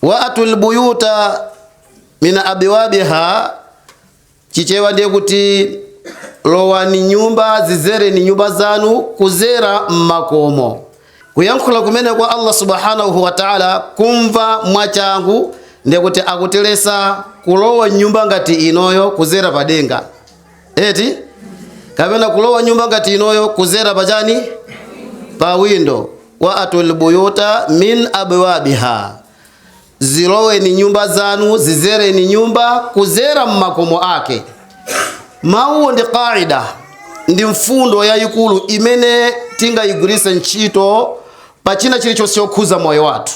Wa atul buyuta min abwabiha, Chichewa ndiye kuti lowani nyumba, zizereni nyumba zanu kuzera mmakomo. Kuyankhula kumene kwa Allah subhanahu wa ta'ala kumva mwachangu ndiye kuti akutilesa kulowa nyumba ngati inoyo kuzera padenga, eti, kapena kulowa nyumba ngati inoyo kuzera pachani, pa window. Wa atul buyuta min abwabiha, ziloweni nyumba zanu, zizereni nyumba kuzera mmakomo ake. Mawuwo ndi qaida, ndi mfundo yayikulu imene tingayigwiritse ntchito pa china chilichonse chokhuza moyo wathu.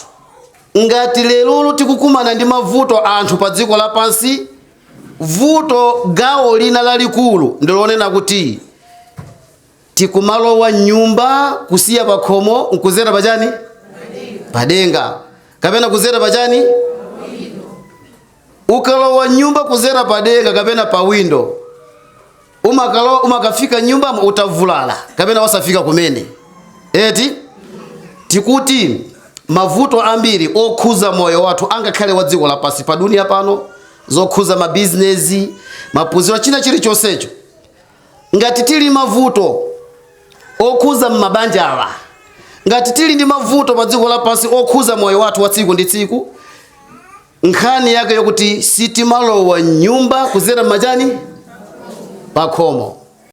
Ngati lerolo tikukumana ndi mavuto anthu pa dziko lapansi, vuto gawo lina lalikulu ndilonena kuti tikumalowa nyumba kusiya pakhomo nkuzera pachani, padenga, kapena kuzera pachani. Ukalowa nyumba kuzera padenga kapena pa window, umakalowa, umakafika nyumba utavulala kapena wasafika kumene, eti. Tikuti mavuto ambiri okhuza moyo wathu, angakhale wa dziko lapansi pa dunia pano, zokhuza mabizinesi, maphunziro, china chilichonsecho, ngati tili mavuto okhuza mmabanja awa, ngati tili ndi mavuto pa dziko lapansi okhuza moyo wathu wa tsiku ndi tsiku, nkhani yake yokuti sitimalowa nyumba kuzera mmachani, pakhomo.